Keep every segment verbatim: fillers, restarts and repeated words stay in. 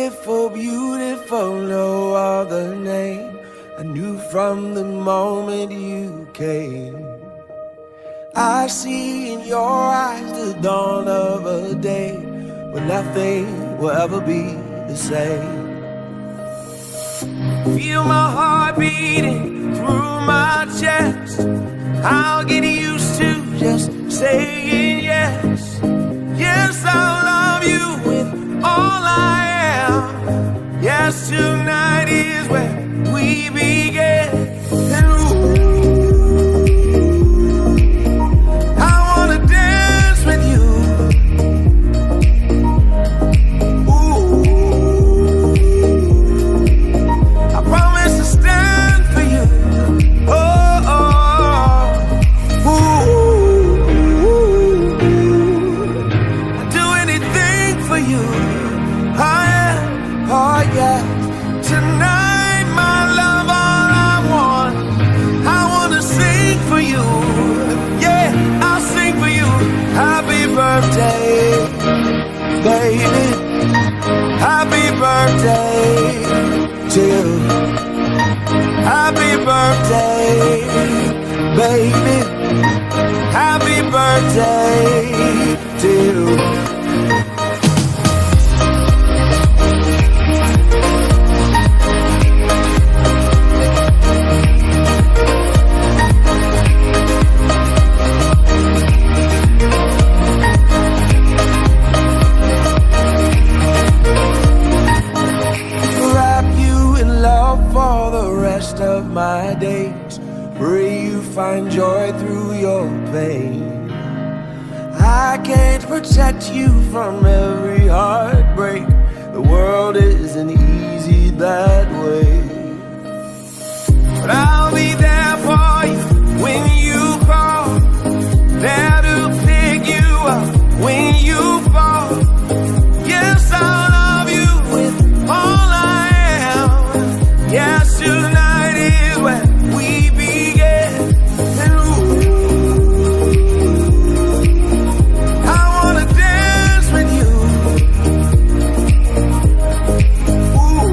Beautiful, beautiful, no other name. I knew from the moment you came. I see in your eyes the dawn of a day when nothing will ever be the same. Feel my heart beating through my chest. I'll get used to just saying yes. Yes, I'll love you with all I am. Yes, tonight is where we begin. And ooh, I wanna dance with you. Ooh, I promise to stand for you. Oh, oh, ooh, I'd do anything for you. Oh yeah, oh yeah. Tonight, my love, all I want, I wanna sing for you. Yeah, I'll sing for you. Happy birthday, baby. Happy birthday to you. Happy birthday, baby. Happy birthday to you. Wrap you in love for the rest of my days. Pray you find joy through your pain. I can't protect you from every heartbreak. The world isn't easy that way. But I'll be there for you when you call. There to pick you up when you fall. Yes, I'll love you with all I am. Yes, tonight is where we begin. And ooh, I wanna dance with you. Ooh,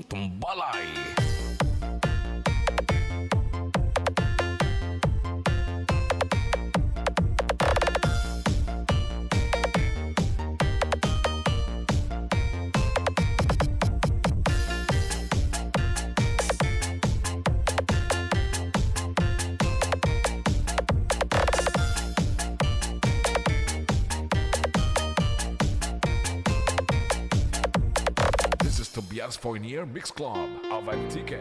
Tymbalai. This is Tobias Fournier Mix Club, Avantika.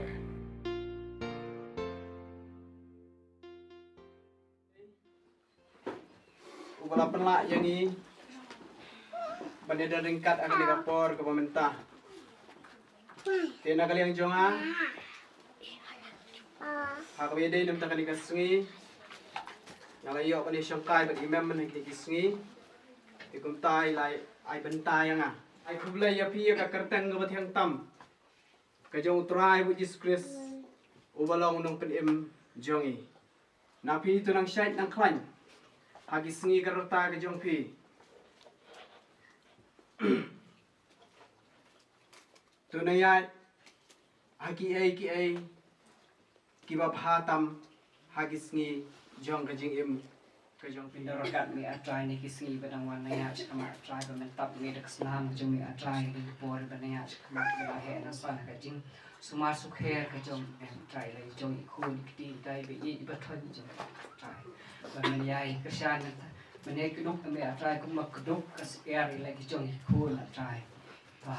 Uba la pynlah ïa ngi ban ïadon ryngkat ha kane ka por kaba mynta. Te na ka liang jong nga, ha kaba ïadei na mynta kane ka sngi, nga la ïoh ban ïashongkai bad i mem mynta kine ki sngi. Te kumta i la ai bynta ïa nga. Ai khublei ïa phi ïa ka kyrteng kaba thiang tam, ka jong U Trai bad U Jisu Khrist, uba long u nongpynim jong ngi. Na phi to nang shait nang khlaiñ ha ki sngi ka rta ka jong phi. To nang ïaid ha kiei kiei kiba bha tam ha ki sngi jong ka jingim ka jong phi. Nga da ryngkat me A Trai ïa ki sngi ba dang wan, nang ïaid shakhmat A Trai, ba men tap me da ka snam ka jong me A Trai, ïa ki por ba nang ïaid shakhmat ba la heh na sa ka jingsumar sukher ka jong me A Trai, la jong i khun i kti i dei ba ïeit ba thoh jong me A Trai. Ba men ïai kyrshan, men ïai kdup me A Trai kum ba kdup ka syiar ïa la ki jong i khun A Trai. Ba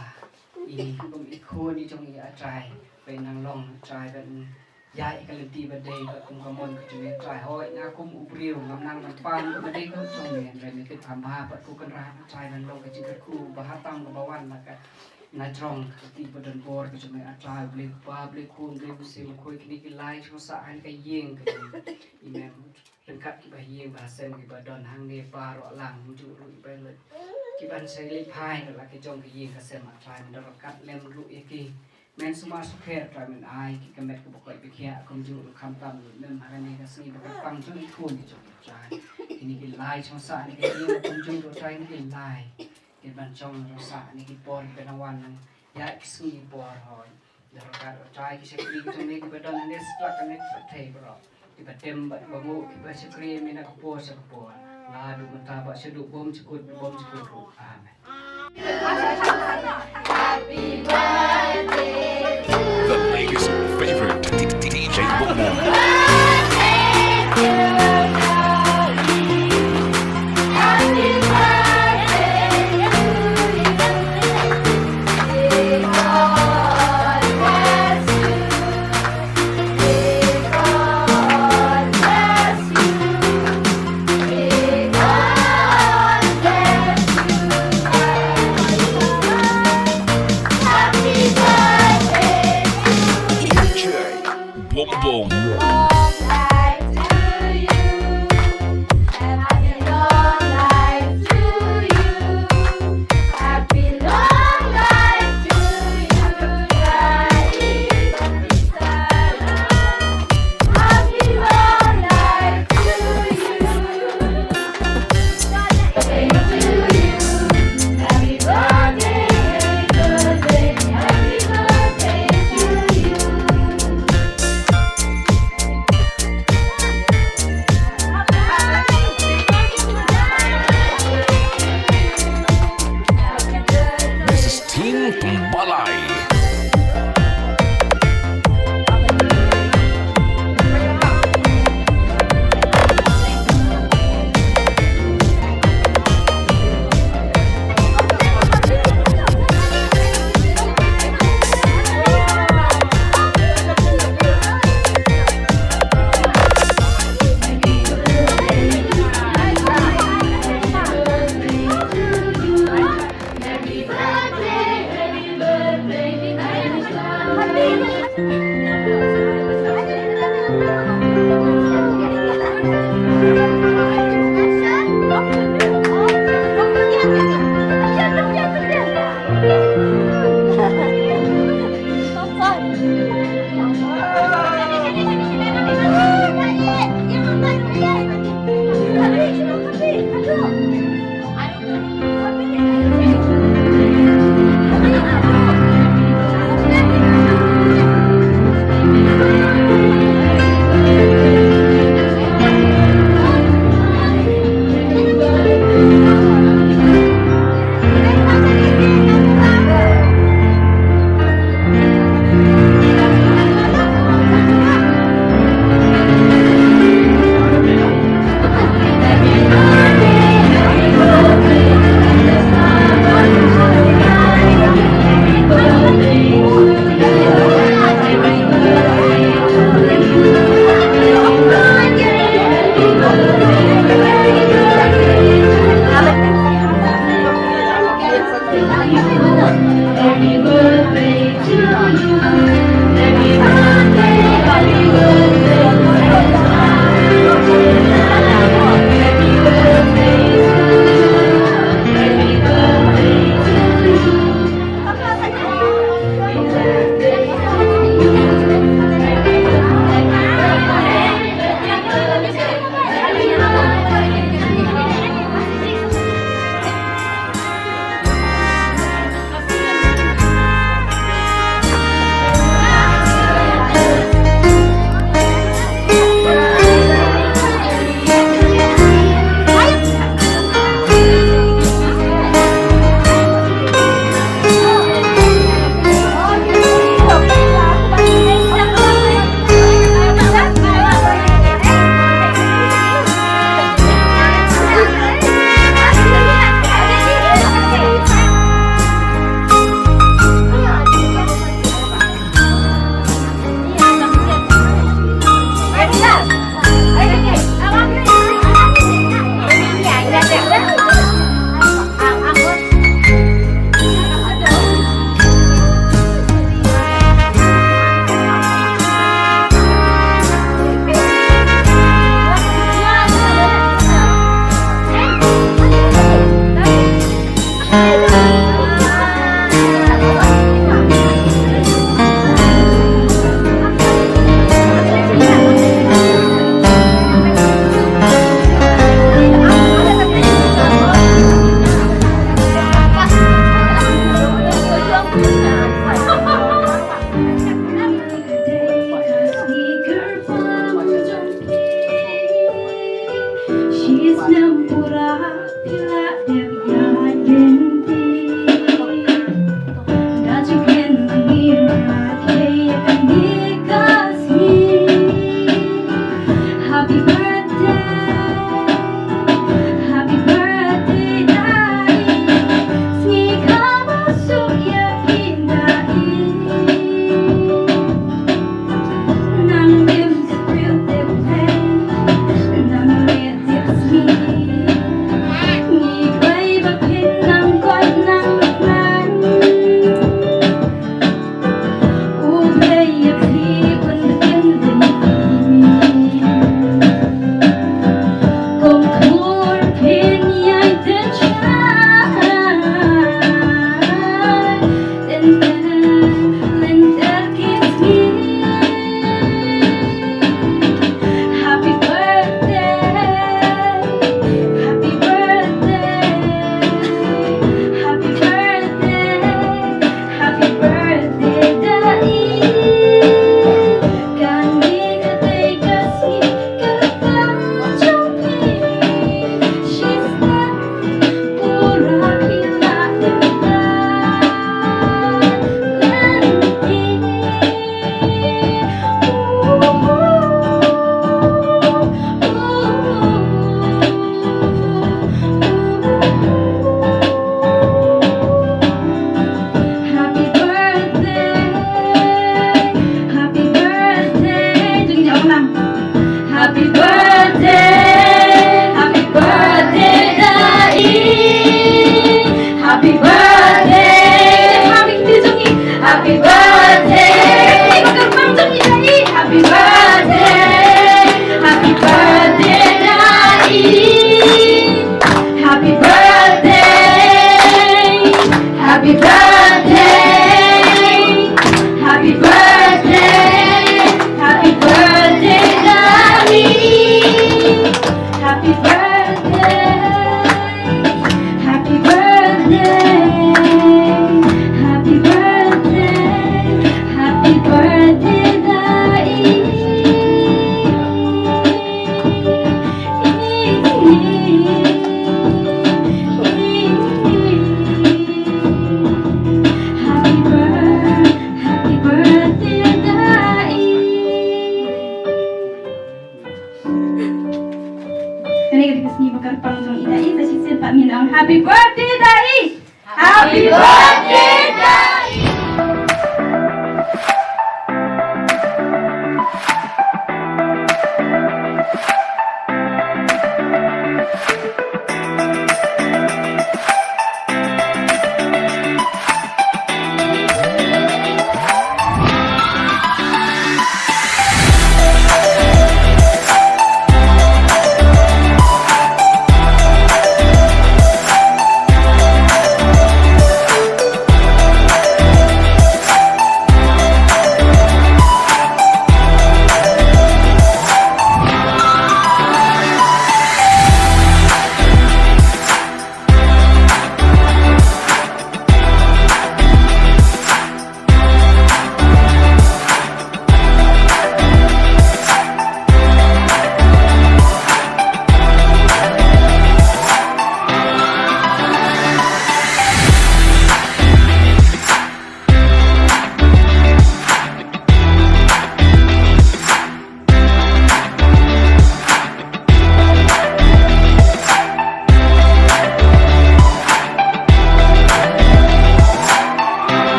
i kum i khun i jong i A Trai, ba i nang long A Trai, ba i ïa i ka lynti ba dei, ba kum ka mon ka jong i A Trai. Hooid nga kum u briew ngam nang ban pan ka ba dei ka jong i, hynrei me kit pam bha bad ko Kynrad A Trai, ban long ka jingkyrkhu ba ha tam kaba wan na ka, na jrong ka lynti ba don bor ka jong i A Trai. Blei Kpa, Blei Khun, Blei Mynsiem Bakhuid, kine ki lai shongsah ha ka ïing ka jong i, i mem ryngkat kiba ha ïing ba ha sem kiba don hangne baroh lang, kumjuh ruh kiba leit, kiban sa leit phai na la ki jong ka ïing ka sem A Trai, men da ryngkat lem ruh ïa ki. Men sumar sukher A Trai, men ai ki ka met kaba koit ba khiah, kumjuh ruh khamtam ruh mem ha kane ka sngi ba kyrpang jong i khun i jong i A Trai. Kine ki lai shongsah ne ki ïing kumjuh ruh A Trai, kine ki lai kiban shong shongsah ne ki por kiban wan nang ïa ki sngi por hoi. Da ryngkat A Trai ki shakri ki jong me kiba don hangne satlak kane ka pyrthei baroh, kiba tem bad ba nguh, kiba shakri me na ka por sha ka por, naduh mynta bad shaduh bymjukut bymjukut ruh. Amen. The biggest favorite D J Boom Boom. Boom, boom. Ka dei ka sngi ba kyrpang jong i Da East, sa shisien pat ngin ong happy birthday Da East. Happy birthday Da East.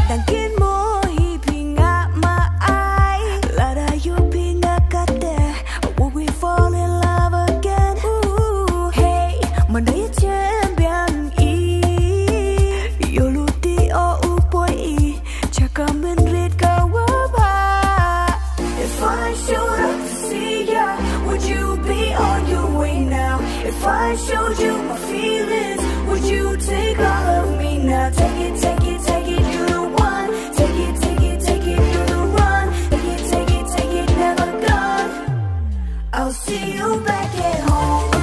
Dang kynmaw hi phi nga ma ai, lada ïoh phi nga kata, would we fall in love again? Ooh, hey, mynta ïa jem biang i, ïoh lut i o u poi i, cha ka mynrit ka wa ba. If I showed up to see ya, would you be on your way now? If I showed you my feelings, would you take all of me now? Take it, take it, take it, you're the one. Take it, take it, take it, you're the one. Take it, take it, take it, never gone. I'll see you back at home.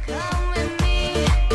Come with me.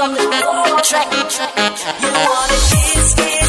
on the track. You wanna kiss me?